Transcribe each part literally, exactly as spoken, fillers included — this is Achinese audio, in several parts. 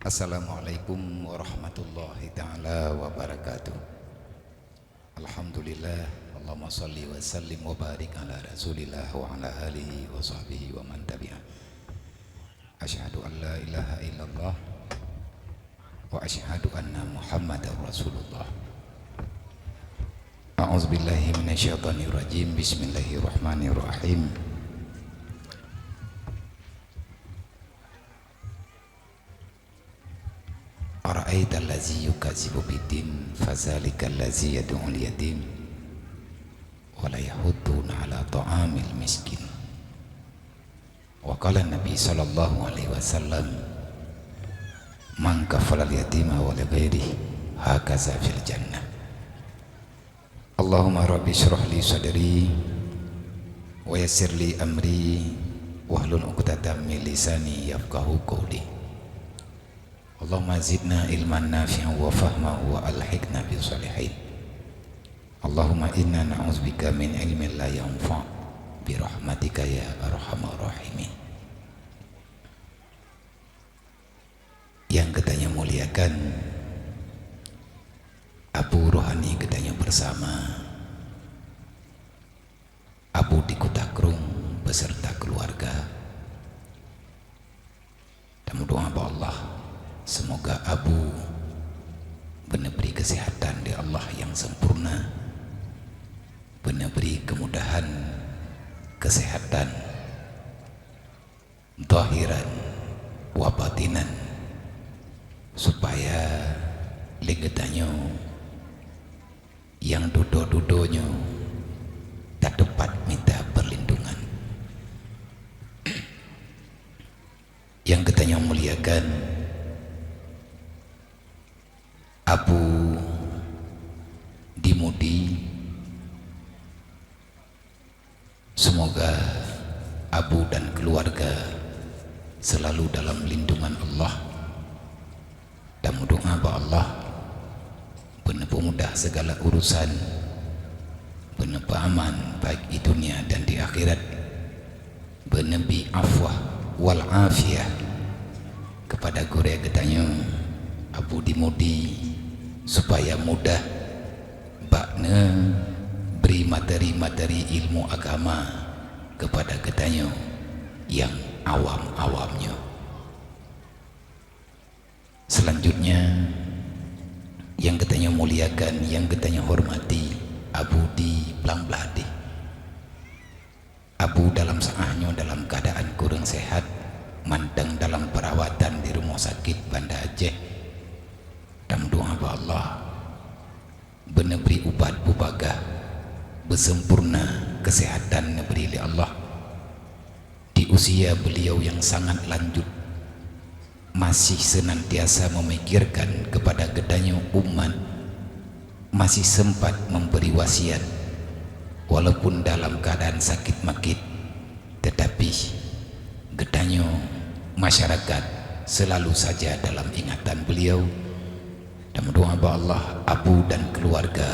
Assalamualaikum warahmatullahi taala wabarakatuh. Alhamdulillah, Allahumma shalli wa sallim wa barik ala Rasulillah wa ala alihi wa sahbihi wa man tabi'ah. Asyhadu an la ilaha illallah wa asyhadu anna Muhammadar Rasulullah. A'udzubillahi minasyaitonirrajim. Bismillahirrahmanirrahim. Ara'aita allazi yukazzibu biddin, fadzalikal lazi yad'ul yatim, wa la yahuddu ala ta'amil miskin. Wa qala Nabi sallallahu alaihi wasallam, "Man kafalal yatima wa li ghairihi, hakaza fil jannah." Allahumma rabbi shrah li sadri, wa yassir li amri, wahlul 'uqdatam min lisani yafqahu qawli. Allahumma zidna ilman nafi'an wa fahman wa alhiqna bis shalihin. Allahumma inna na'udzubika min ilmin la yanfa', bi rahmatika ya arhamar rahimin. Yang geutanyoe muliakan, abu rohani geutanyoe bersama, Abu di Kuta Krueng beserta keluarga. Tameudoa bak Allah, semoga Abu beuneubri keuseuhatan di Allah nyang sempurna, beuneubri keumudahan keuseuhatan zahiran wa batinan, supaya lé geutanyoe nyang dudoe-dudoe nyoe tateupat mita peurlindungan. Nyang geutanyoe muliakan, Abu di Mudi, semoga Abu dan keluarga selalu dalam lindungan Allah. Tameudoa bak Allah, beuneupeumudah segala urusan, beuneupeuaman baik di dunia dan di akhirat, beuneubri afwah wal afiyah kepada gurée geutanyoe Abu di Mudi, supaya mudah bak neubri materi-materi ilmu agama kepada geutanyoe nyang awam-awam nyoe. Selanjutnya, nyang geutanyoe muliakan, nyang geutanyoe hormati, Abu di Blang Blahdeh. Abu dalam saát nyoe dalam keuadaan kureueng sehat, mantong dalam peurawatan di Rumoh Sakét Banda Aceh. Tameudoa bak Allah, beuneubri ubat bubagaih, beuseumpurna keuseuhatan neubri lé Allah. Di usia beliau nyang sangat lanjut, masih seunantiasa meumikirkan keupada geutanyoe umat, masih seumpat meubri wasiat, walaupun dalam keuadaan sakét makét, teutapi geutanyoe masyarakat seulalu saja dalam ingatan beliau. Tameudoa bak Allah, Abu dan keluarga,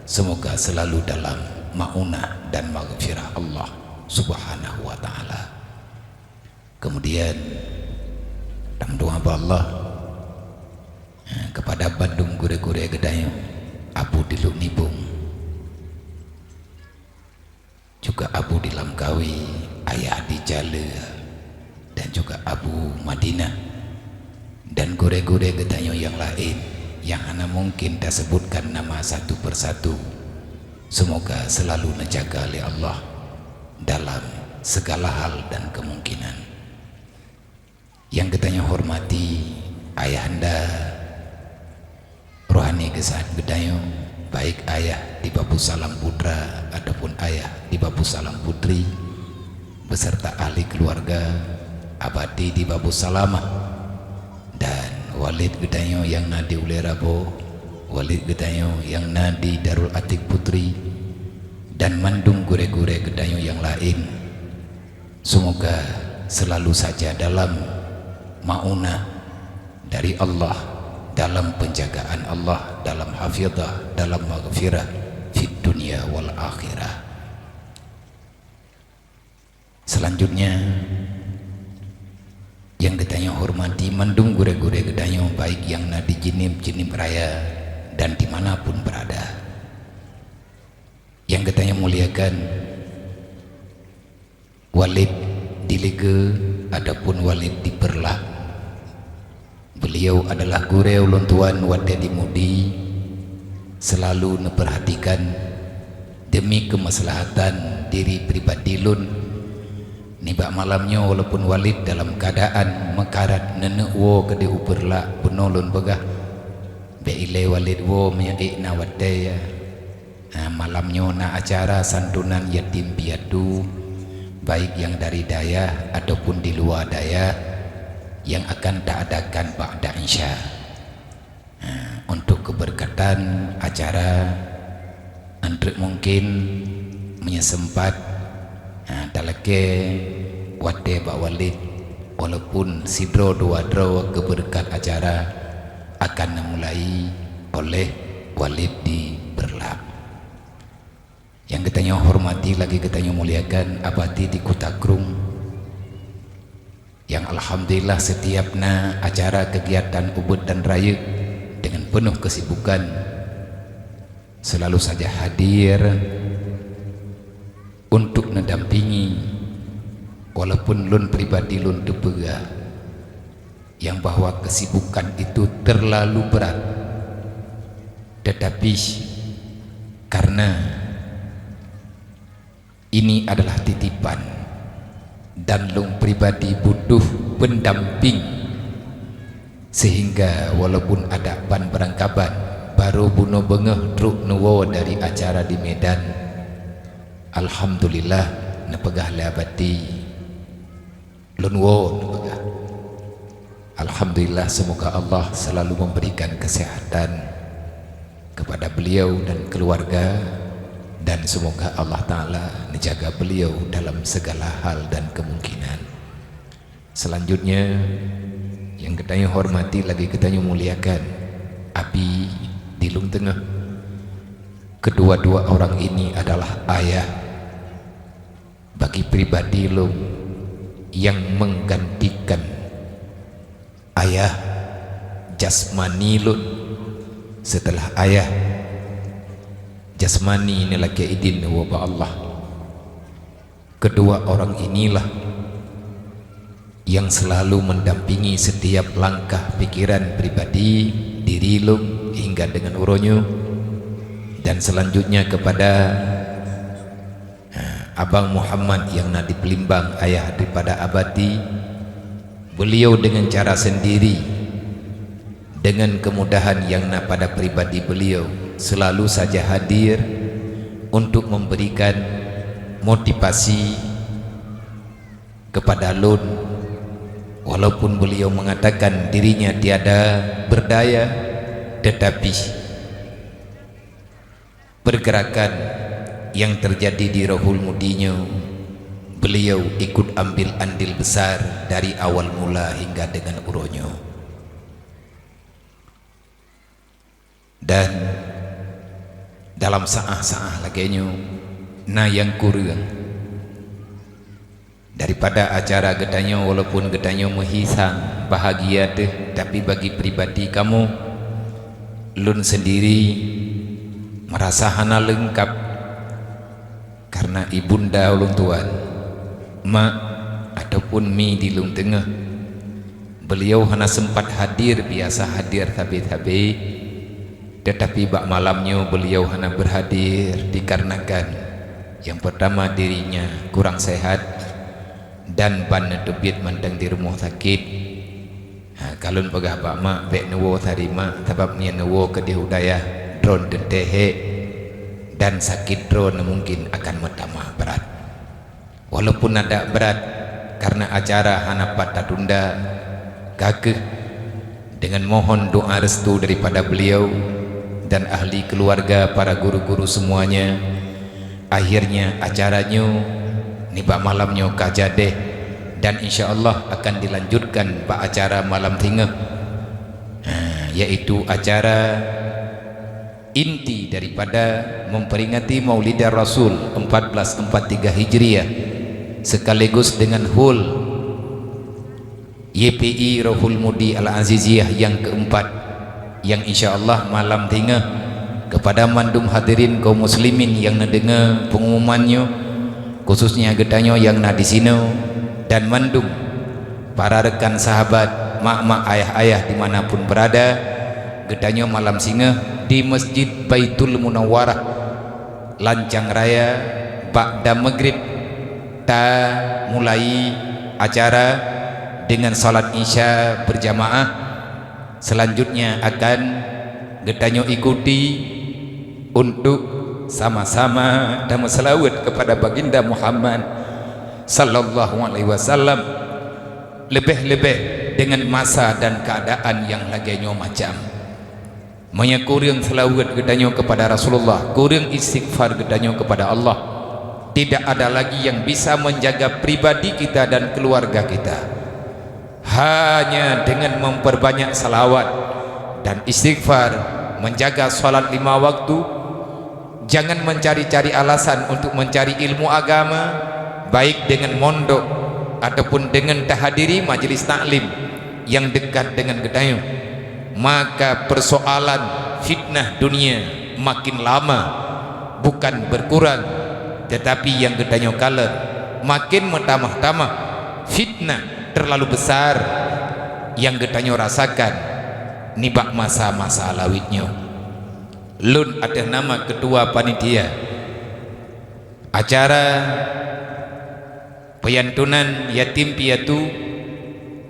semoga seulalu dalam maunah dan maghfirah Allah Subhanahu wa Ta'ala. Keumudian, tameudoa bak Allah, eh, keupada bandum gurée-gurée geutanyoe, Abu di Lhok Nibong, juga Abu di Lamkawe, Ayah di Jaleu, dan juga Abu Madinah, dan gurée-gurée geutanyoe nyang laén nyang hana mungken taseubutkan nama satu persatu. Semoga seulalu neujaga lé Allah dalam segala hal dan kemungkinan. Nyang geutanyoe hormati ayahanda rohani geusaat geutanyoe, baik ayah di Babu Salam Putra ataupun ayah di Babu Salam Putri, beserta ahli keluarga, abati di Babu Salamah, dan walid geutanyoe nyang na di Ulée Rabo, walid geutanyoe nyang na di Darul Atik Putri, dan mandum gurée-gurée geutanyoe nyang laén. Semoga selalu saja dalam maunah dari Allah, dalam penjagaan Allah, dalam hafizah, dalam maghfirah fid dunya wal akhirah. Selanjutnya, nyang geutanyoe hormati mandum gurée-gurée geutanyoe, baik nyang na di Jeunieb, Jeunieb Raya, dan di mana pun berada. Nyang geutanyoe muliakan, Walid di Leugeue ataupun Walid di Peureulak. Beuliau adalah gurée ulôn tuan watée di Mudi, seulalu neupeurhatikan demi keumaslahatan diri pribadi lôn. Nibak malam nyoe, walaupun Walid dalam keuadaan meukarat, neuneuk woe keudeh u Peureulak, bunoe lôn peugah, bék ilée Walid woe meunyoe ék na watée, ya. Ha, malam nyoe na acara santunan yatim piatu, baik nyang dari dayah ataupun di luwa dayah, nyang akan taadakan ba'da Isya. Ha, untuk keberkatan acara, antrek mungkin meunyoe seumpat, ha, talakée watée bak Walid, walaupun sidroe dua droe keubeureukat acara akan neumulai oleh Walid di Peureulak. Nyang geutanyoe hormati lagi geutanyoe muliakan, Abati di Kuta Krueng, nyang alhamdulillah setiap na acara kegiatan ubeut dan rayeuk dengan penuh kesibukan selalu saja hadir untuk mendampingi, walaupun lôn pribadi lôn teupeugah yang bahwa kesibukan itu terlalu berat. Tetapi karena ini adalah titipan dan lôn pribadi butuh pendamping, sehingga walaupun ada ban barangkaban, baru bunoe beungoh trok neuwoe dari acara di Medan, alhamdulillah, neupeugah lé Abati, lôn woe, neupeugah. Alhamdulillah, semoga Allah selalu memberikan kesehatan kepada beliau dan keluarga, dan semoga Allah Ta'ala menjaga beliau dalam segala hal dan kemungkinan. Selanjutnya, yang geutanyoe hormati lagi geutanyoe muliakan, Abi di Lueng Teungoh. Kedua-dua orang ini adalah ayah bagi pribadi lôn yang menggantikan ayah jasmani lôn. Setelah ayah jasmani neulakée idin neuwoe bak Allah, kedua orang inilah yang selalu mendampingi setiap langkah pikiran pribadi diri lôn hingga dengan uroe nyoe, dan selanjutnya kepada, ha, Abang Muhammad yang na di Peulimbang, ayah daripada Abati. Beliau dengan cara sendiri, dengan kemudahan yang na pada pribadi beliau, selalu saja hadir untuk memberikan motivasi kepada lôn, walaupun beliau mengatakan dirinya tiada berdaya, tetapi pergerakan yang terjadi di Rohul Mudi nyoe, beliau ikut ambil andil besar dari awal mula hingga dengan uroe nyoe. Dan dalam saah-saah lagée nyoe, na nyang kureueng. Daripada acara geutanyoe, walaupun geutanyoe meuhisang bahagia teuh, tapi bagi pribadi kamoe, lôn sendiri merasa hana leungkap. Karena ibunda ulôn tuan, mak ataupun mi di Lueng Teungoh, beliau hana sempat hadir, biasa hadir sabe-sabe, tetapi bak malam nyoe beliau hana berhadir dikarenakan yang pertama dirinya kurang sehat dan ban neuteubiet mantong di rumoh sakit. Ha, ka lôn peugah bak mak, bék neuwoe sari mak, sabab meunyoe neuwoe keudeh u dayah, droeneuh teuntée hék dan sakét droeneuh mungkin akan meutamah brat. Walaupun adak brat, karena acara hana pat tatunda, ka kheueh dengan mohon doa restu daripada beliau dan ahli keluarga, para guru-guru semuanya, akhirnya acara nyoe nibak malam nyoe ka jadeh dan insya Allah akan dilanjutkan bak acara malam singoh, ha, yaitu acara inti daripada memperingati Maulidar Rasul empat belas empat tiga Hijriah, sekaligus dengan hul Y P I Rohul Mudi Al-Aziziyah nyang keumpat, nyang insya Allah malam tingoh kepada mandum hadirin kaum muslimin nyang neudeungoe pengumuman nyoe, khususnya geutanyoe nyang na disinoe dan mandum para rekan sahabat, mak-mak, ayah-ayah di mana pun berada, geutanyoe malam singoh di Masjid Baitul Munawwarah, Lancang Raya, bak dam Maghrib, tamulai acara dengan salat Isya berjamaah. Selanjutnya akan geutanyoe ikuti untuk sama-sama tameuseulaweuet kepada Baginda Muhammad sallallahu alaihi wasallam, leubeh-leubeh dengan masa dan keadaan nyang lagée nyoe macam. Meunyoe kureueng seulaweuet geutanyoe kepada Rasulullah, kureueng istighfar geutanyoe kepada Allah, tidak ada lagi yang bisa menjaga pribadi kita dan keluarga kita. Hanya dengan memperbanyak salawat dan istighfar, menjaga salat lima waktu, jangan mencari-cari alasan untuk mencari ilmu agama, baik dengan mondok ataupun dengan tahadiri majelis taklim yang dekat dengan geutanyoe. Maka persoalan fitnah dunia makin lama bukan berkurang, tetapi nyang geutanyoe kalon makin meutamah-tamah. Fitnah terlalu besar nyang geutanyoe rasakan nibak masa-masa lawét nyoe. Lôn ateueh nama keutua panitia acara peuyantunan yatim piatu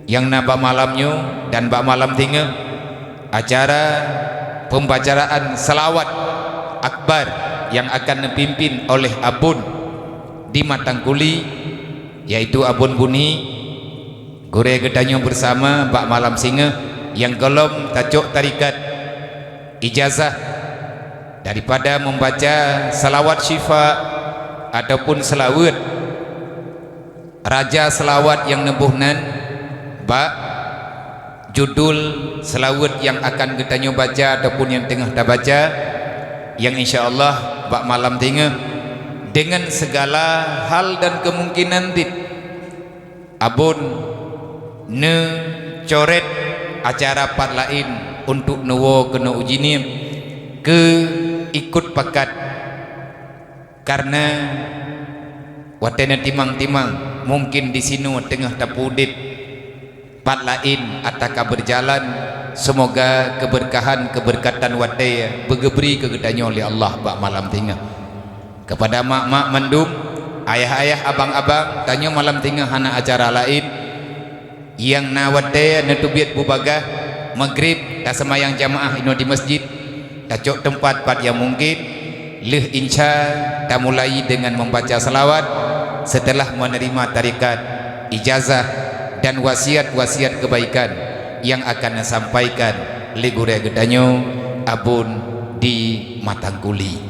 nyang na bak malam nyoe dan bak malam tingoh, acara pembacaan salawat akbar nyang akan neupimpin oleh Abon di Matangkuli, yaitu Abon Buni, gurée geutanyoe bersama bak malam singoh nyang gohlom tacok tarikat ijazah daripada membaca salawat syifa ataupun seulaweuet. Raja seulawat nyang neuboh nan bak judul seulaweuet nyang akan geutanyoe baca ataupun nyang teungoh tabaca, nyang insya Allah bak malam tingoh dengan segala hal dan kemungkinan cit Abon neucoret acara pat laén untuk neuwoe keunoe uji niem keu ikot pakat. Kareuna watée neutimang-timang, mungken disinoe teungoh tapeuudeb, pat laén atra ka beujalan. Seumoga keubeurkahan-keubeurkatan watée beugeubri keu geutanyoe lé Allah bak malam tingoh. Keupada mak-mak mandum, ayah-ayah, abang-abang, tanyoe malam tingoh hana acara laén. Nyang na watée neuteubiet bubagaih, Maghrib, taseumayang jamaah inoe di masjid, tacok teumpat pat nyang mungken, lheueh insya tamulai dengan membaca salawat, seuteulah meuneurima tarekat, ijazah, dan wasiat-wasiat keubaikan nyang akan neusampaikan lé gurée geutanyoe Abon di Matangkuli.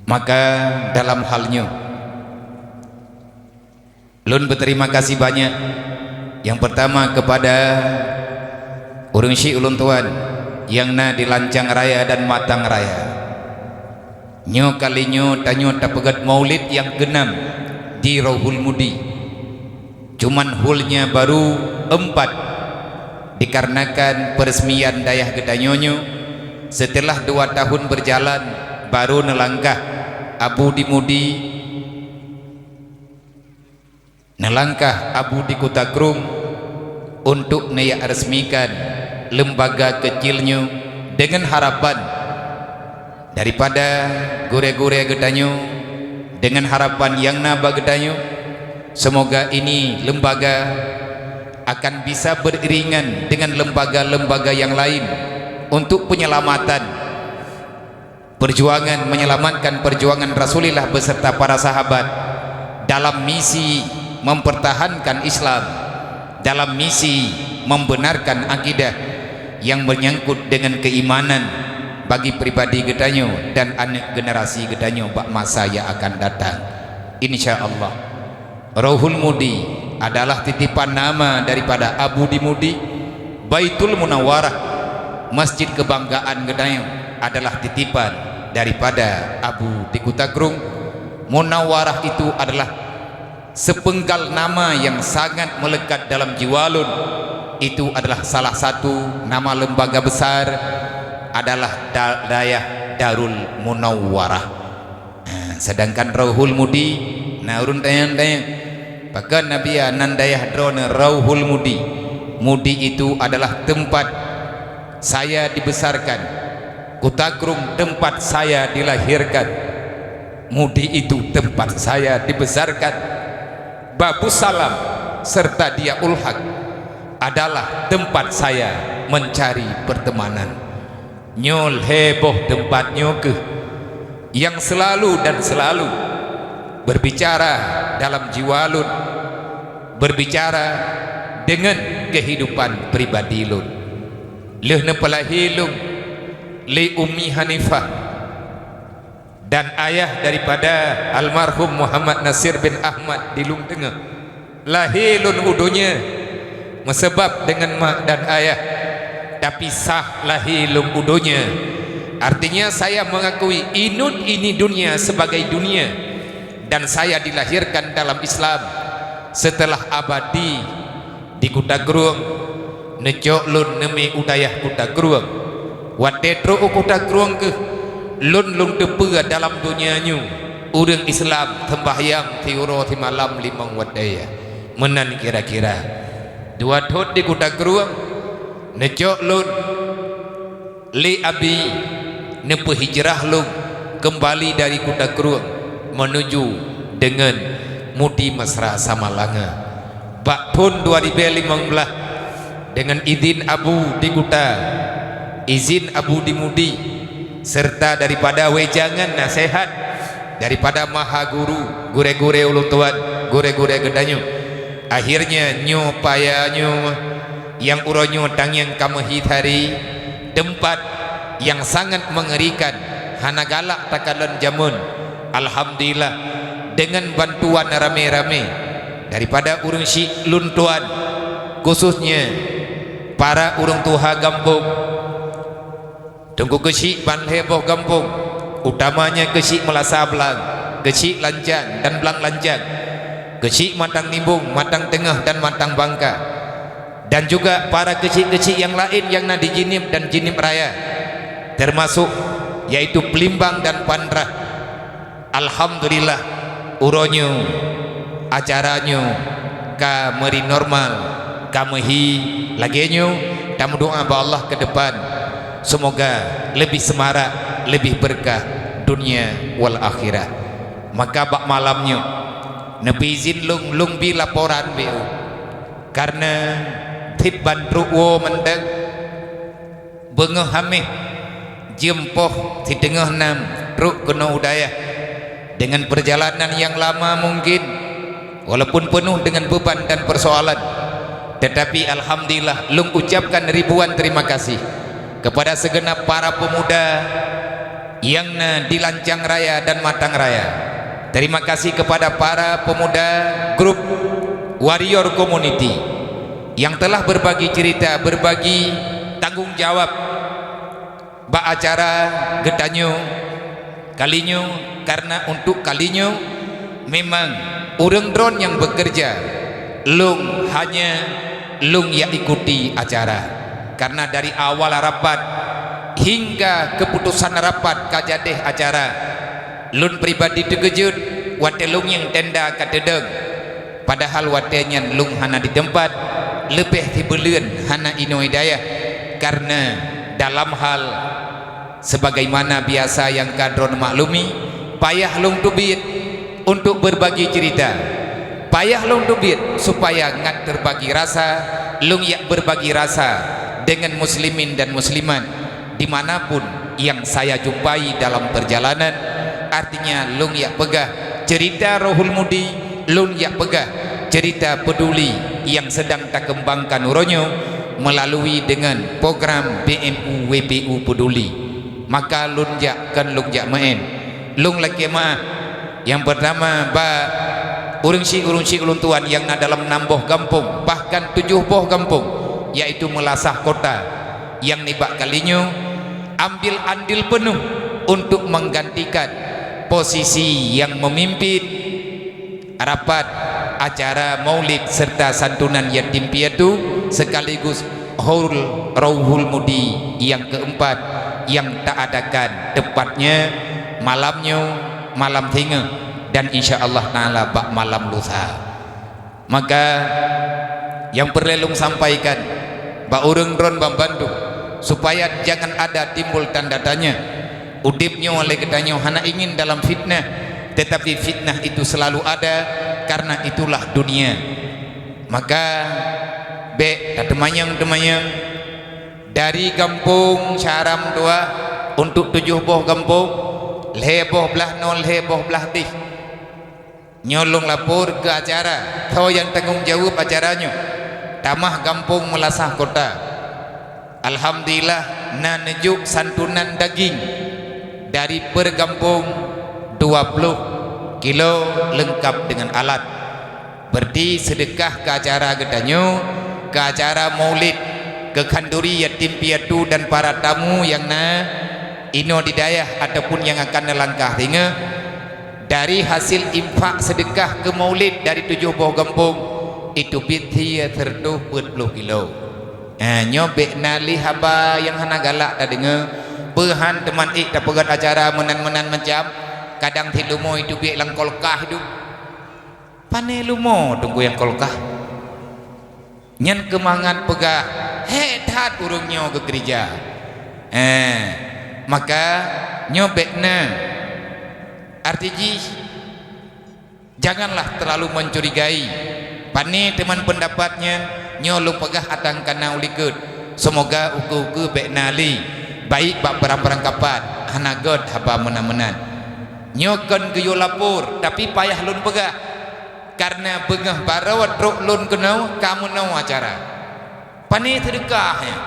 Maka dalam hal nyoe, lôn beuteurima kasih banyak, nyang peurtama keupada ureuëng syiek ulôn tuan nyang na di Lancang Raya dan Matang Raya. Nyoe kali nyoe tanyoe tapeugét maulid nyang keunam di Rohul Mudi. Cuman hol nyan baru empat, dikarenakan peureusmian dayah geutanyoe nyoe seuteulah dua tahun beujalan baru neulangkah Abu di Mudi, neulangkah Abu di Kuta Krueng untuk neujak resmikan lembaga keucil nyoe deungon harapan daripada gurée-gurée geutanyoe, deungon harapan nyang na bak geutanyoe, seumoga ini lembaga akan bisa beriringan dengan lembaga-lembaga nyang laén untuk peunyelamatan peujuangan, menyelamatkan perjuangan Rasulullah beserta para sahabat dalam misi mempertahankan Islam, dalam misi membenarkan akidah nyang menyangkut dengan keimanan bagi pribadi geutanyoe dan aneuk generasi geutanyoe bak masa nyang akan datang, insya Allah. Rohul Mudi adalah titipan nama daripada Abu di Mudi. Baitul Munawwarah, masjid kebanggaan geutanyoe, adalah titipan daripada Abu di Kuta Krueng. Munawwarah itu adalah Sepenggal nama yang sangat melekat dalam jiwa lôn, itu adalah salah satu nama lembaga besar, adalah da-, dayah Darul Munawwarah. Ha, sedangkan Rauhul Mudi, na ureuëng tanyong-tanyong, pakon Nabi nan dayah droeneuh Rauhul Mudi? Mudi itu adalah tempat saya dibesarkan, Kuta Krueng tempat saya dilahirkan. Mudi itu tempat saya dibesarkan. Babussalam serta Diyaul Haq adalah tempat saya mencari pertemanan. Nyoe lhée boh tempat nyoe keuh yang selalu dan selalu berbicara dalam jiwa lôn, berbicara dengan kehidupan pribadi lôn. Lheueh neupeulahé lôn lé Ummi Hanifah, dan ayah daripada almarhum Muhammad Nasir bin Ahmad di Lueng Teungoh. Lahé lôn u donya meuseubab deungon mak dan ayah, tapi sah lahé lôn u donya. Artinya, saya mengakui inut ini dunia sebagai dunia, dan saya dilahirkan dalam Islam. Setelah abadi di Kuta Krueng, neucok lôn neumi u dayah Kuta Krueng. Watée trok u Kuta Krueng keuh, lôn lôn teupeue dalam donya nyoe ureuëng Islam seumbahyang siuroe simalam limong watée. Meunan kira-kira. Dua thon di Kuta Krueng, neucok lôn lé Abi, neupeujirah lôn keumbali dari Kuta Krueng meunuju deungon Mudi Mesra Samalanga. Bak thon dua ribée limong blaih, deungon idhin Abu di Kuta, idhin Abu di Mudi, serta daripada wejangan naseuhat daripada maha guru, gurée-gurée ulôn tuan, gurée-gurée geutanyoe. Akhirnya nyoe paya nyoe nyang uroe nyoe tangieng kamoe hi tari, tempat yang sangat mengerikan, hana galak takalon jameun. Alhamdulillah, dengan bantuan ramé-ramé daripada ureuëng syiek lôn tuan, khususnya para ureuëng tuha gampông, Teungku Keuchik ban lhée boh gampông, utamanya Keuchik Meulasa Blang, Keuchik Lancang dan Blang Lancang, Keuchik Matang Nimbong, Matang Teungoh dan Matang Bangka, dan juga para keuchik-keuchik nyang laén nyang na di Jeunieb dan Jeunieb Raya, teumasok yaitu Peulimbang dan Pandrah. Alhamdulillah, uroe nyoe acara nyoe ka meuri normal, ka meuhi lagée nyoe. Tameudoá bak Allah keu depan, seumoga leubeh seumarak, leubeh beureukat dunia wal akhirah. Maka bak malam nyoe neupeuizin lôn, lôn bi laporan B O, kareuna tieb ban trok woe mantong. Beungoh haméh jeuem poh siteungoh nam trok keunoe u dayah deungon peurjalanan nyang lama mungken, walaupun peunoh deungon beuban dan peusoalan, teutapi alhamdulillah lôn ucapkan ribuan terima kasih kepada segenap para pemuda nyang na di Lancang Raya dan Matang Raya. Terima kasih kepada para pemuda grup Warrior Community yang telah berbagi cerita, berbagi tanggung jawab bak acara geutanyoe kali nyoe, kareuna untuk kali nyoe memang ureuëng droen nyang beukeureuja, lôn hanya lôn jak ikuti acara. Kareuna dari awal rapat hingga keuputosan rapat ka jadeh acara, lôn pribadi teukeujot watée lôn nyang tenda ka teudong. Padahal watée nyan lôn hana di teumpat, leubeh sibuleuen hana inoe dayah, kareuna dalam hal sebagaimana biasa nyang ka droen maklumi, payah lôn teubiet untuk berbagi cerita. Payah lôn teubiet supaya ngat terbagi rasa, lôn jak berbagi rasa deungon muslimin dan muslimat di mana pun yang saya jumpai dalam perjalanan, artinya lôn jak peugah cerita Rohul Mudi, lôn jak peugah cerita peduli yang sedang takeumbangkan uroe nyoe meulalu deungon program B M U W P U Peduli. Maka lôn jak, kon lôn jak meu'en. Lôn lakée meu'ah. Nyang peurtama, bak ureuëng syiek-ureuëng syiek ulôn tuan nyang na dalam nam boh gampông, bahkan tujoh boh gampông, yaitu Meulasah Kota, nyang nibak kali nyoe ambil andil peunoh untuk menggantikan posisi nyang meumimpin rapat acara maulid serta santunan yatim piatu sekaligus haul Rauhul Mudi yang keempat yang ta adakan, tepatnya malam nyoe, malam singoh, dan insya Allah Taala bak malam lusa. Maka, nyang peureulée lôn sampaikan bak ureuëng droen banmandum, supaya jangan ada timbul tanda tanya. Udeb nyoe lé geutanyoe hana ingin dalam fitnah, tetapi fitnah itu selalu ada, karena itulah dunia. Maka, bék tateumanyong-teumanyong dari gampông Syaram dua untuk tujoh boh gampông, lhée boh blaih nyoe, lhée boh blaih dih. Nyoe lôn lapor keu acara, soe nyang tanggong jaweueb acara nyoe, tamah gampông Meulasah Kota. Alhamdulillah, na neujok santunan daging dari per gampông dua ploh kilo leungkab deungon alat. Beureuti seudeukah keu acara geutanyoe, keu acara maulid, keu khanduri yatim piatu dan para tamu nyang na inoe di dayah ataupun nyang akan neulangkah singoh. Dari hasil infak seudeukah keu maulid dari tujoh boh gampông, itu bit sie seureutôh peuet ploh kilo. Eh, nyoe bék na lé haba nyang hana galak tadeungoe, beuhan teuman ék tapeugét acara meunan-meunan macam, kadang sit lumoe itu bék lam kolkah itu. Pane lumoe teungku nyang kolkah. Nyan keumangat peugah, "Hék that ureuëng nyoe geukeurija." Eh, maka nyoe bék na. Arti jih, janganlah terlalu mencurigai. Pane teuman peundapat nyan, nyoe lôn peugah atang kana ulikot. Seumoga ukeue-ukeue bék na lé, baik bak barang-barang kapat, hana gét haba meunan-meunan. Nyoe kon geuyue lapor, tapi payah lôn peugah. Kareuna beungoh baroe trok lôn keunoe ka meunoe acara. Pane seudeukah nyan?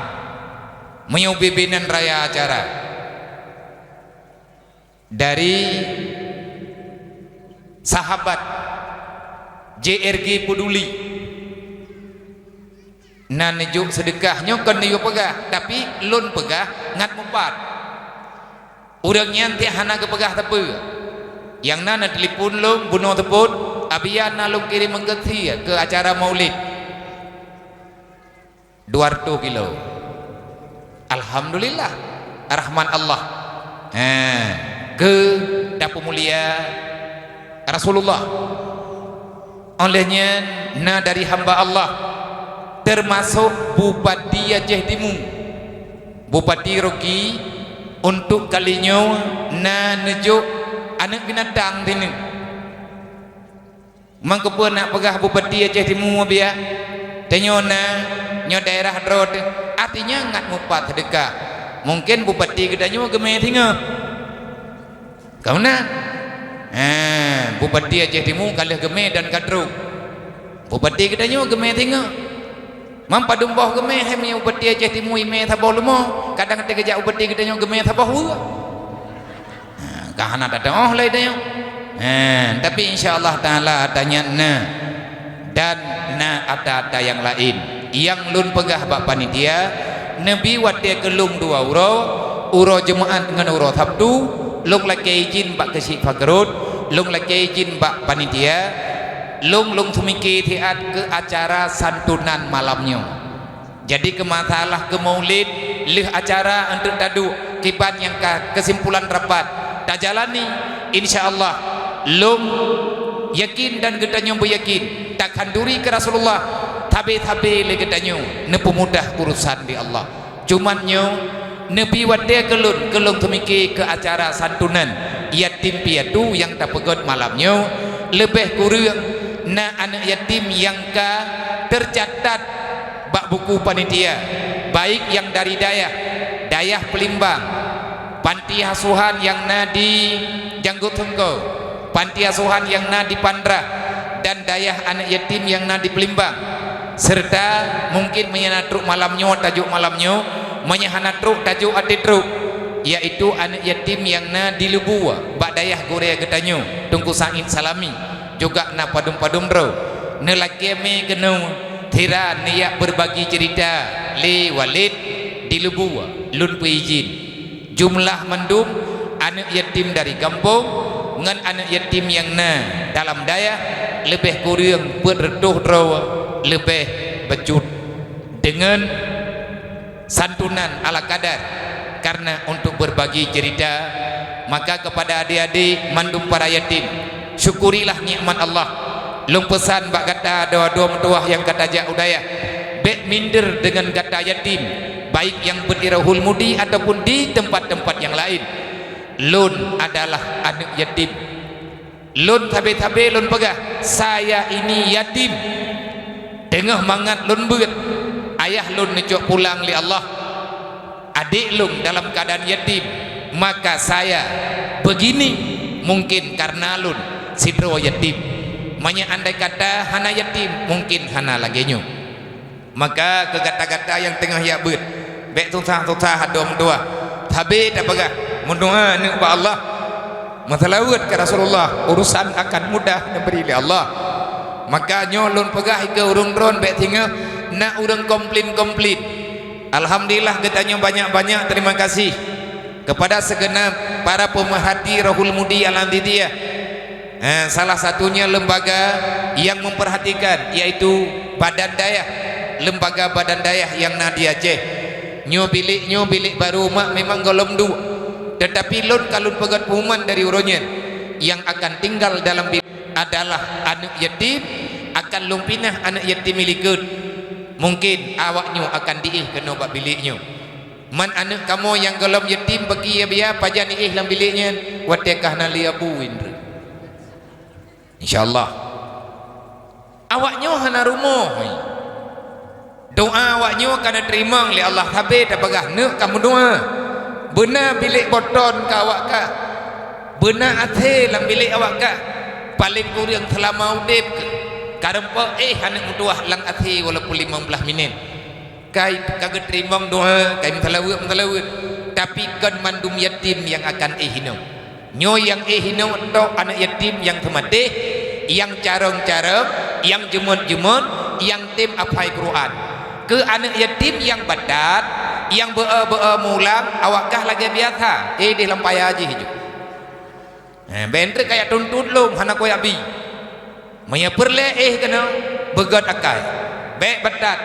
Meunyoe bibinan raya acara. Dari sahabat J R G Peduli. Na neujok seudeukah nyoe kon neuyue peugah, tapi lôn peugah ngat mupat. Ureuëng nyan tiek hana geupeugah sapeue. Nyang na neutelepon lôn bunoe seupôt, "Abiya na lôn kirém meukeusie keu acara maulid." Dua reutôh kilo. Alhamdulillah, rahmat Allah. Ha, keu tapeumulia Rasulullah. Óh lheueh nyan na dari hamba Allah, teumasok Bupati Aceh Timu, Bupati Rocky, untuk kali nyoe na neujok aneuëk binatang sineuk. Mangkeupeue nak peugah Bupati Aceh Timu biya? Tanyoe na, nyoe daerah droe teuh, artinya ngat mupat seudeukah. Mungken Bupati geutanyoe geumé singoh. Ka meunan? Ha, Bupati Aceh Timu ka lheueh geumé dan ka trok. Bupati geutanyoe geumé singoh. Mam padum boh geumé, hai meunyoe Bupati Aceh Timu imé saboh leumo, kadang teukeujak Bupati geutanyoe geumé saboh weue. Ha, ka hana tateuoh lé tanyoe. Ha, tapi insya Allah Taala ata nyan na. Dan na ata-ata nyang laén. Nyang lôn peugah bak panitia, neubi watée keu lôn dua uroe, uroe Jumaat ngon uroe Sabtu, lôn lakée idhin bak Keuchik Fakrut, lôn lakée idhin bak panitia, lôn, lôn seumike siat keu acara santunan malam nyoe. Jadi keu masalah keu maulid, lheueh acara eunteuk taduek kiban nyang ka keusimpulan rapat tajalani, insya Allah lôn yakin dan geutanyoe beuyakin takhanduri keu Rasulullah, sabe-sabe lé geutanyoe neupeumudah urosan di Allah. Cuman nyoe neubi watée keu lôn, keu lôn seumike keu acara santunan yatim piatu nyang tapeugét malam nyoe, leubeh kureueng na aneuëk yatim nyang ka teucatat bak buku panitia, baik nyang dari dayah, dayah Peulimbang, panti asuhan nyang na di Janggut Seungko, panti asuhan nyang na di Pandrah, dan dayah aneuëk yatim nyang na di Peulimbang, serta mungkin meunyoe na trok malam nyoe, tajok malam nyoe, meunyoe hana trok, tajok até trok, yaitu aneuëk yatim nyang na di Lubua, bak dayah gurée geutanyoe, Teungku Said Salami. Juga na padum-padum droe. Neulakée mé keunoe, sira neujak beurbagi ceurita lé Walid di Lubua, lôn peuidhin. Jumlah mandum aneuëk yatim dari gampông ngon aneuëk yatim nyang na dalam dayah, leubeh kureueng peuet reutôh droe leubeh bacut deungon santunan ala kadar, karena untuk berbagi cerita, maka kepada adik-adik mandum para yatim, syukurilah nikmat Allah. Lôn peusan bak gata dua-dua meutuwah nyang ka tajak u dayah, bék minder deungon gata yatim, baik nyang beuet i Rohul Mudi ataupun di tempat-tempat nyang laén. Lôn adalah aneuk yatim. Lôn sabe-sabe lôn peugah, "Saya ini yatim." Teungoh mangat lôn beuet, ayah lôn neucok pulang lé Allah. Adék lôn dalam keuadaan yatim, maka saya begini mungkin karena lôn sidroe yatim. Meunyoe andai kata hana yatim, mungkin hana lagée nyoe. Maka keu gata-gata nyang teungoh jak beuet, bék susah-susah adoe meudoá. Sabe tapeugah, meudoá aneuk bak Allah, meuseulaweuet keu Rasulullah, urusan akan mudah neubri lé Allah. Maka nyoe lôn peugah keu ureuëng droen bék singoh na ureuëng komplain-komplain. Alhamdulillah geutanyoe banyak-banyak terima kasih kepada segenap para pemerhati Rohul Mudi Al-Andidiyah. Eh, salah satunya lembaga yang memperhatikan, yaitu Badan Dayah, lembaga Badan Dayah nyang na di Aceh. Nyoe bilék, nyoe bilék barô mak memang gohlom duek. Tetapi lôn ka lôn peugét pengumuman dari uroe nyan, yang akan tinggal dalam bilék adalah aneuk yatim, akan lôn pinah aneuk yatim i likot. Mungkin awaknyoe akan diéh keunoe bak bilék nyoe. Man aneuk kamoe nyang gohlom yatim bagi ya biya pajan iéh lam bilék nyan, watée ka hana lé abu indri. Insya Allah. Awaknyoe hana rumoh. Doa awaknyoe ka neuteurimong lé Allah sabe tapeugah neuk ka meudoa. Beuna bilék boton ka awak ka. Beuna até lam bilék awak ka. Paleng kureueng seulama udeb ka. Kareumpok éh aneuk meutuwah lam até walaupun limong blaih minét. Kai ka geuteurimong doa, kai meuseulaweuet-meuseulaweuet, tapi kon mandum yatim nyang akan éh inoe. Nyoe nyang éh inoe tok aneuk yatim nyang teumatéh, nyang carông-carông, nyang jeumot-jeumot, nyang tem aphai Quran. Keu aneuk yatim nyang batat, nyang beu-e-beu-e mulang, awak kah lagée biasa, éh deh lam paya jih ju. Eh, bék treuk kajak tuntot lom hana kujak bi. Meunyoe peureulée éh keunoe, beugét akai. Bék batat.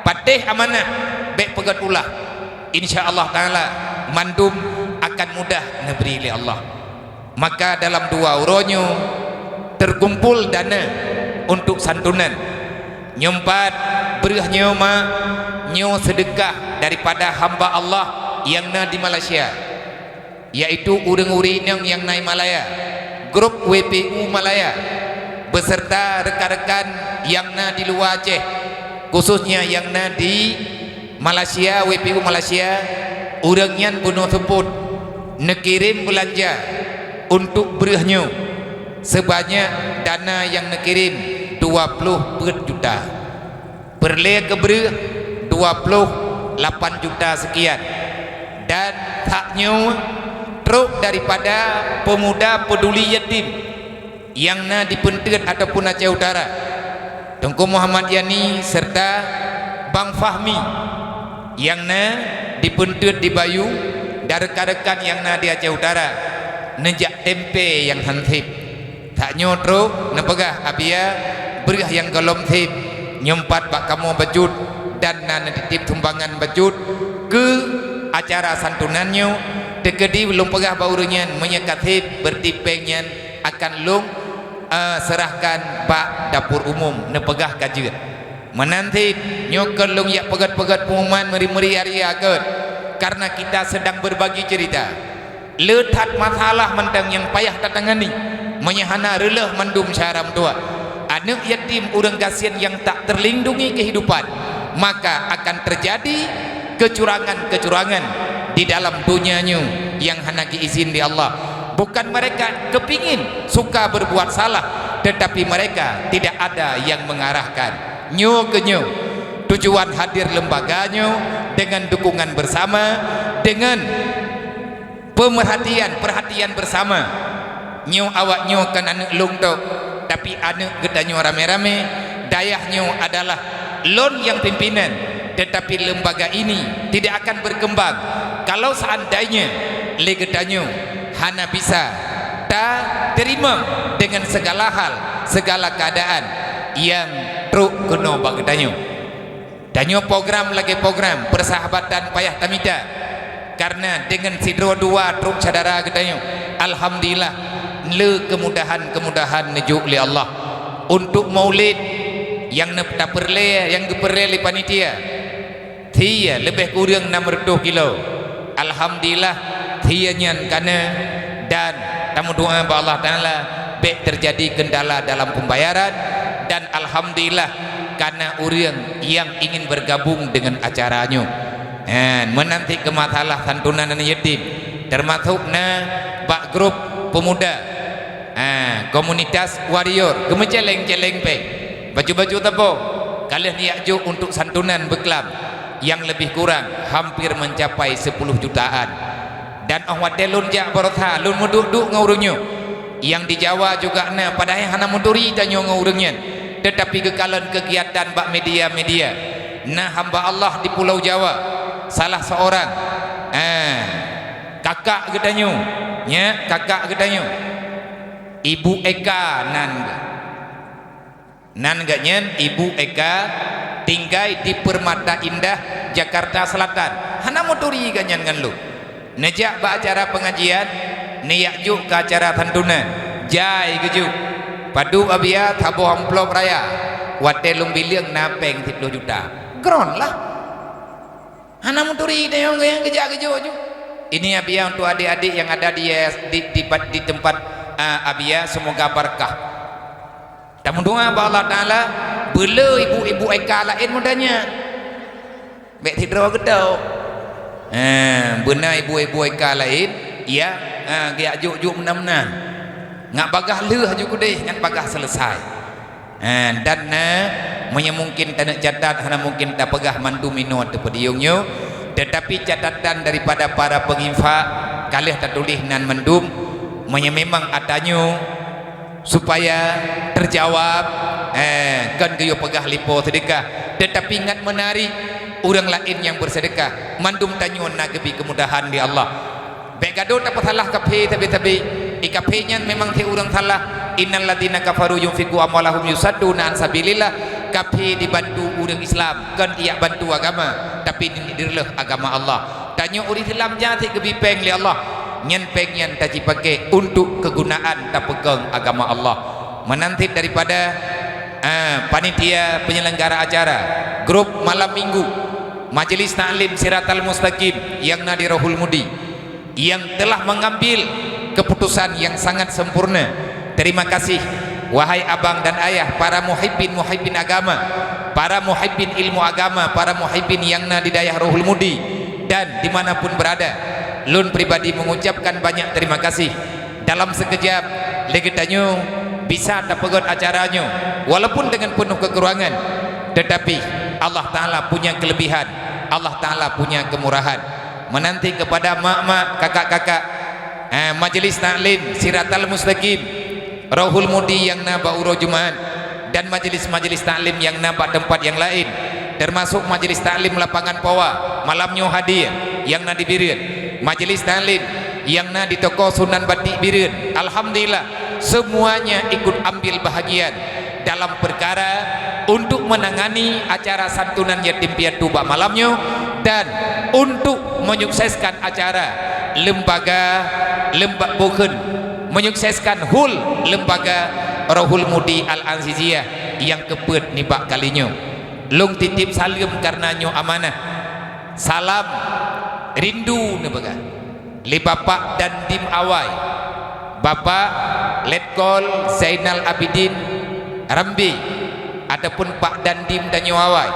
Patéh amanah, bék peugét ulah. Insya Allah Taala mandum akan mudah neubri lé Allah. Maka dalam dua uroe nyoe teukumpul dana untuk santunan. Nyoe pat breueh nyoe mak, nyoe seudeukah daripada hamba Allah nyang na di Malaysia. Yaitu ureuëng-ureuëng inong nyang na i Malaya, grup W P U Malaya, beserta rekan-rekan nyang na di luwa Aceh, khususnya nyang na di Malaysia, W P U Malaysia, ureuëng nyan bunoe seupôt neukirém beulanja untuk breueh nyoe, seubanyak dana nyang neukirém dua ploh peuet juta. Peureulée keu breueh dua ploh lapan juta seukian. Dan hak nyoe trok daripada Pemuda Peduli Yatim nyang na di Peunteut ataupun Aceh Utara, Teungku Muhammad Yani serta Bang Fahmi nyang na di Peunteut di Bayu, dan rekan-rekan nyang na di Aceh Utara neujak tempe nyang han sép. Tanyoe trok neupeugah, "Abia, breueh nyang gohlom sép, nyoe pat bak kamoe bacut, dan na neutitép sumbangan bacut keu acara santunan nyoe." Teukeudi lôn peugah bak ureuëng nyan, "Meunyoe ka sép, beureuti péng nyan akan lôn, eh, seurahkan bak dapur umum," neupeugah ka jeuet. Meunan cit, nyoe keuh lôn jak peugét-peugét pengumuman meuri-meuri area gét, karena kita sedang berbagi cerita. Le that masalah mantong nyang payah tatangani, meunyoe hana reuloh mandum syara meutuwah. Aneuk yatim, ureuëng gasien nyang tak terlindungi kehidupan, maka akan terjadi kecurangan-kecurangan di dalam dunia nyoe nyang hana geuizin di Allah. Bukan mereka kepingin suka berbuat salah, tetapi mereka tidak ada yang mengarahkan. Nyoe keuh nyoe tujuan hadir lembaga nyoe dengan dukungan bersama, dengan pemerhatian, perhatian bersama. Nyoe awak nyoe kon aneuk lôn tok, tapi aneuk geutanyoe ramé-ramé. Dayah nyoe adalah lôn nyang pimpinan, tetapi lembaga ini tidak akan berkembang kalau seandainya lé geutanyoe hana bisa Ta teurimong deungon segala hal, segala keuadaan nyang trok keunoe bak geutanyoe. Tanyoe program lagée program peusahabatan payah tamita, kareuna deungon sidroe dua trok syedara geutanyoe, alhamdulillah, le keumudahan-keumudahan neujok lé Allah. Untuk maulid nyang neupeureulée, nyang geupeureulée lé panitia, thie leubeh kureueng nam reutôh kilo. Alhamdulillah, thie nyan ka na dan tameudoá bak Allah Taala bék teujadi keundala dalam peumbayaran, dan alhamdulillah ka na ureuëng nyang ingin bergabung deungon acara nyoe. Nyan, meunan cit keu masalah santunan aneuk yatim, teumasok na bak grup peumuda, ha, komunitas warrior, geumeuceleng-celeng péng, baju-baju teuboh, ka lheueh neujak jok untuk santunan beuklam nyang leubeh kurang hampir mencapai sepuluh jutaan. Dan óh watée lôn jak baroesa, lôn meuduek-duek ngon ureuëng nyoe. Nyang di Jawa juga na, padahai hana meuturi tanyoe ngon ureuëng nyan, teutapi geukalon keugiatan bak media-media. Na hamba Allah di Pulau Jawa, salah seorang, eh, kakak geutanyoe, nya, kakak geutanyoe, Ibu Eka nan geuh. Nan geuh nyan Ibu Eka, tinggai di Permata Indah, Jakarta Selatan. Hana meuturi geuh nyan ngon lôn. Neujak bak acara pengajian, neujak jok keu acara santunan. Jai geujok. Padub Abia saboh amplop raya. Watée lôn bileueng na péng siploh juta. Kron lah. Hana meuturi tanyoe nyang geujak geujok ju. Ini Abia untuk adik-adik yang ada di, di, di, di tempat, ah, Abia, semoga berkah. Tameudoá bak Allah Taala, beuleu ibu-ibu Eka laén muda nyan. Bék sidroe geutôk. Ha, beuna ibu-ibu Eka laén, ya, ha, geujak jok-jok meunan-meunan. Ngat bagaih lheueh ju keudeh, ngat bagaih selesai. Ha, dan na, meunyoe mungkin taneuk catat, hana mungkin tapeugah mandum inoe ateueh podium nyoe, teutapi catatan daripada para penginfak, ka lheueh tatuléh nan mandum, meunyoe memang atra nyoe supaya teujawab, eh, kon geuyue peugah lé po seudeukah, teutapi ngat meunari ureuëng laén nyang beuseudeukah, mandum tanyoe na geubri keumudahan lé Allah. Bék gadôh tapeusalah kaphé sabe-sabe. Di kaphé nyan memang cit ureuëng salah. Innal ladzina kafaru yunfiqu amwalahum yusadduna an sabilillah. Kaphé dibantu ureuëng Islam, kon ijak bantu agama, tapi direuleueh agama Allah. Tanyoe ureuëng Islam nyan cit geubri péng lé Allah. Nyan péng nyan tajipaké untuk kegunaan tapeukong agama Allah. Meunan cit daripada, ah, panitia penyelenggara acara, grup malam minggu, Majelis Taklim Siratal Mustaqim nyang na di Rohul Mudi, yang telah mengambil keputusan yang sangat sempurna. Terima kasih, wahai abang dan ayah, para muhibbin-muhibbin agama, para muhibbin ilmu agama, para muhibbin yang na di dayah Rohul Mudi, dan dimanapun berada. Lôn pribadi mengucapkan banyak terima kasih. Dalam sekejap lé geutanyoe bisa tapeugét acara nyoe, walaupun dengan penuh kekurangan, tetapi Allah Taala punya kelebihan, Allah Taala punya kemurahan. Meunan cit kepada mak-mak, kakak-kakak, eh, Majelis Taklim Siratal Mustaqim, Rohul Mudi nyang na bak uroe Jumat, dan majelis-majelis taklim nyang na bak teumpat nyang laén, teumasok Majelis Taklim Lapangan Pawa malam nyoe hadir nyang na di Bireuen, majelis taklim nyang na di toko Sunan Batik Bireuen. Alhamdulillah, semuanya ikut ambil bahagian dalam perkara untuk menangani acara santunan yatim piatu bak malam nyoe dan untuk menyukseskan acara lembaga, lemba-, bukon, menyukseskan hul lembaga Rohul Mudi Al-Aziziyah nyang keupeuet nibak kali nyoe. Lôn titip saleuem kareuna nyoe amanah. Salam rindu neupeugah lé Bapak Dandim Awai, Bapak Letkol Zainal Abidin Rambi, ataupun Pak Dandim tanyoe awai.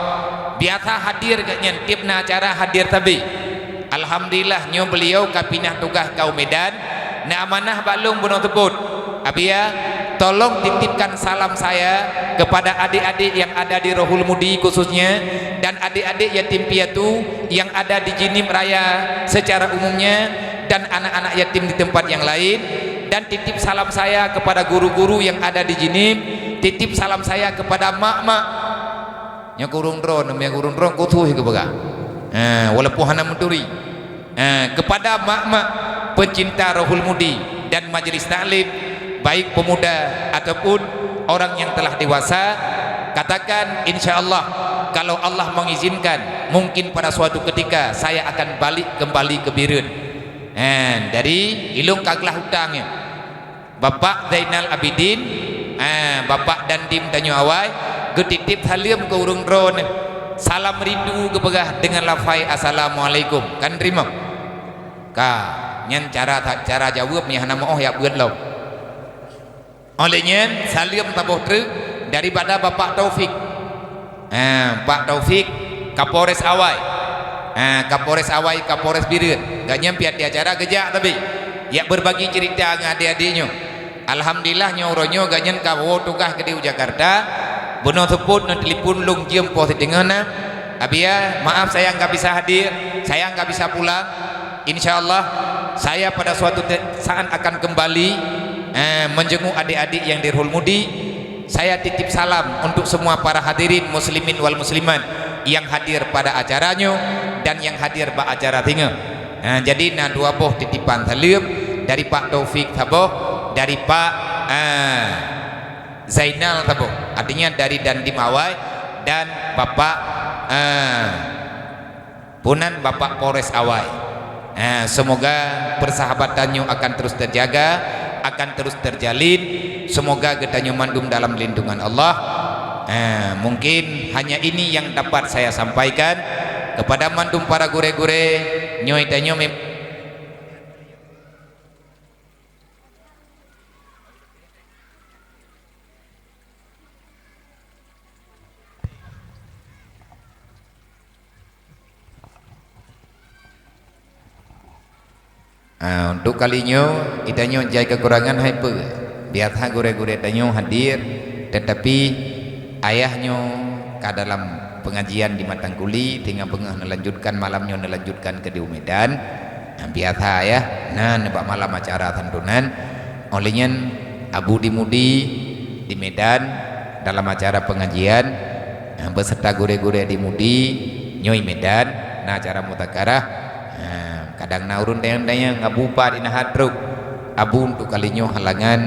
Biasa hadir geuhnyan tieb na acara hadir sabe. Alhamdulillah, nyoe beliau ka pinah tugaih ka u Medan, na amanah bak lôn bunoe seupôt. Abia, tolong titipkan salam saya kepada adik-adik yang ada di Rohul Mudi khususnya, dan adik-adik yatim piatu yang ada di Jeunieb Raya secara umumnya, dan anak-anak yatim di tempat yang lain, dan titip salam saya kepada guru-guru yang ada di Jeunieb, titip salam saya kepada mak-mak. Nyoe keu ureuëng droeneuh, nyoe keu ureuëng droeneuh khusus geupeugah. Ha, walaupun hana meuturi. Ha, kepada mak-mak pencinta Rohul Mudi, dan majelis taklim, baik pemuda ataupun orang yang telah dewasa, katakan, "Insya Allah, kalau Allah mengizinkan, mungkin pada suatu ketika saya akan balik kembali ke Bireuen." Eh, jadi, ilong ka glah utang nyoe. Bapak Zainal Abidin, eh, Bapak Dandim tanyoe awai, geutitip saleuem keu ureuëng droeneuh. Salam rindu geupeugah deungon lafai assalamualaikum. Kan teurimong? Ka, nyan cara, cara jaweueb nyang hana meuoh jak beuet lom. Óh lheueh nyan, saleuem taboh treuk daripada Bapak Taufik. Ha, Pak Taufik, Kapolres awai. Ha, Kapolres awai, Kapolres Bireuen. Gobnyan pih até acara geujak tapi. Jak berbagi cerita ngon adik-adik nyoe. Alhamdulillah, nyoe uroe nyoe gobnyan ka woe tugaih keudéh u Jakarta. Bunoe seupôt neutelepon lôn jeuem poh siteungoh na. "Abiya, maaf saya nggak bisa hadir, saya nggak bisa pulang. Insya Allah, saya pada suatu te-, saat akan kembali, eh, menjenguk adik-adik yang di Ruhul Mudi. Saya titip salam untuk semua para hadirin muslimin wal muslimat yang hadir pada acara nyoe dan yang hadir bak acara singoh." Eh, jadi na dua boh titipan saleuem dari Pak Taufik saboh, dari Pak, eh, Zainal saboh. Artinya dari Dandim awai dan Bapak, eh, Punan Bapak Polres awai. Eh, semoga persahabatan nyoe akan terus terjaga, akan terus terjalin. Semoga geutanyoe mandum dalam lindungan Allah. Eh, mungkin hanya ini yang dapat saya sampaikan kepada mandum para gurée-gurée. Nyoe tanyoe mem- Ah, untuk kali nyoe, geutanyoe jai kekurangan hai peue. Biasa gurée-gurée tanyoe hadir, tetapi ayah nyoe ka dalam pengajian di Matang Kuli, sehingga beungoh neulanjutkan, malam nyoe neulanjutkan keudéh u Medan. Nah, biasa ayah na nibak malam acara santunan. Óh lheueh nyan Abu di Mudi di Medan dalam acara pengajian, nah, beserta gurée-gurée di Mudi nyoe Medan na acara muzakarah. Nah, kadang na ureuëng dayang-dayang Abu pat di na hat trok. Abu untuk kali nyoe halangan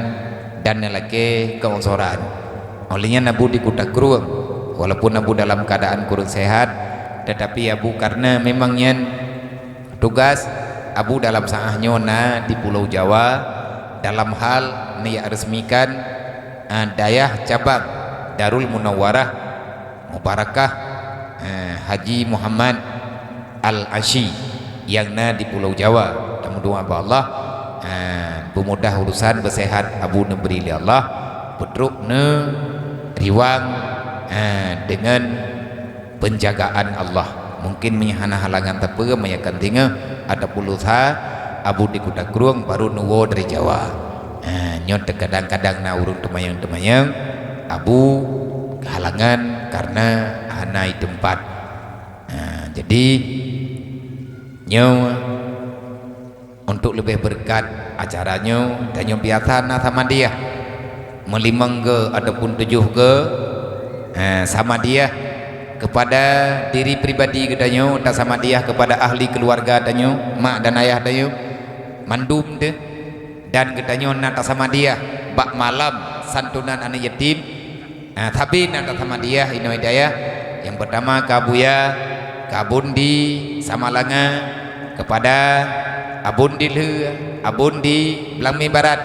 dan neulakée keungsoran. Óh lheueh nyan Abu di Kuta Krueng. Walaupun Abu dalam keadaan kurang sehat, tetapi Abu karena memang nyan tugas, Abu dalam saat nyoe na di Pulau Jawa dalam hal neujak resmikan, eh, dayah cabang Darul Munawwarah Mubarakah, eh, Haji Muhammad Al-Asyi nyang na di Pulau Jawa. Tamudoa bak Allah, eh, peumudah urusan, beusehat Abu neubri lé Allah, peutrok neuriwang, eh, deungon penjagaan Allah. Mungkin meunyo hana halangan sapeue, meunyo kan singoh ataupun lusa, Abu di Kuta Krueng baru neuwoe dari Jawa. Eh, nyoe teukadang-kadang na ureuëng teumanyong-teumanyong, Abu halangan karena hana i teumpat. Nah, jadi nyoe untuk leubeh beureukat acara nyoe, tanyoe biasa na samadiah. Meulimong geu ataupun tujoh geu, eh, samadiah kepada diri pribadi geutanyoe, tasamadiah kepada ahli keuluwarga tanyoe, mak dan ayah tanyoe, mandum teuh. Dan geutanyoe na tasamadiah bak malam santunan aneuëk yatim. Ah, tapi na tasamadiah inoe dayah. Nyang peutama keu Abuya, keu Abon di Samalanga, kepada Abon di Lheue, Abon di Beulangmé Barat,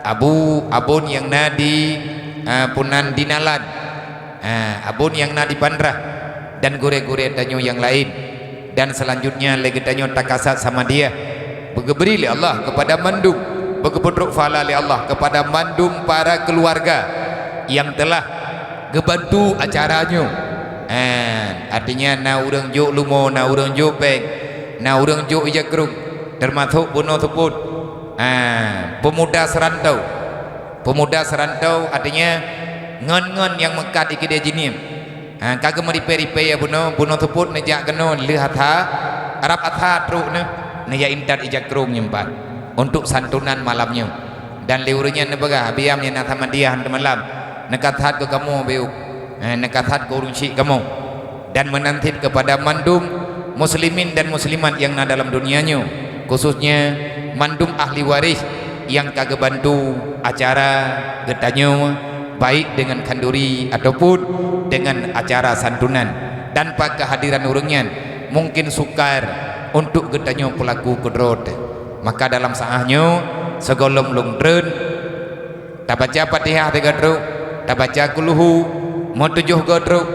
Abu, Abon nyang na di, ah, Punan di Nalan, ah, Abon nyang na di Bandrah, dan gurée-gurée tanyoe nyang laén. Dan selanjutnya lé geutanyoe takasat samadiah beugeubri lé Allah kepada mandum, beugeupeutrok pahala lé Allah kepada mandum para keuluwarga nyang telah geubantu acara nyoe. Eh, artinya na ureuëng jok lumo, na ureuëng jok péng, na ureuëng jok ija krong, teumasok bunoe seupôt. Eh, pemuda serantau. Pemuda serantau artinya ngon-ngon nyang meukat di keudée jihnyan. Ha, ka geumeuripée-ripée ya bunoe, bunoe seupôt neujak keunoe lheueh asa, rab asa trok neuh, neujak intat ija krong nyoe pat untuk santunan malam nyoe. Dan lé ureuëng nyan neupeugah, "Abiya, meunyo na samadiah teumalam, neukasat keu kamoe, Abiya, eh, neukasat keu ureuëng syik kamoe." Dan meunan cit kepada mandum muslimin dan muslimat nyang na dalam dunia nyoe, khususnya mandum ahli waréh nyang ka geubantu acara geutanyoe, baik deungon khanduri ataupun deungon acara santunan. Tanpa keuhadiran ureuëng nyan, mungkin sukar untuk geutanyoe peulaku keudroe teuh. Maka dalam saát nyoe, sigohlom lôn treun, tabaca Fatihah tiga trok, tabaca Kulhu meutujoh goe trok,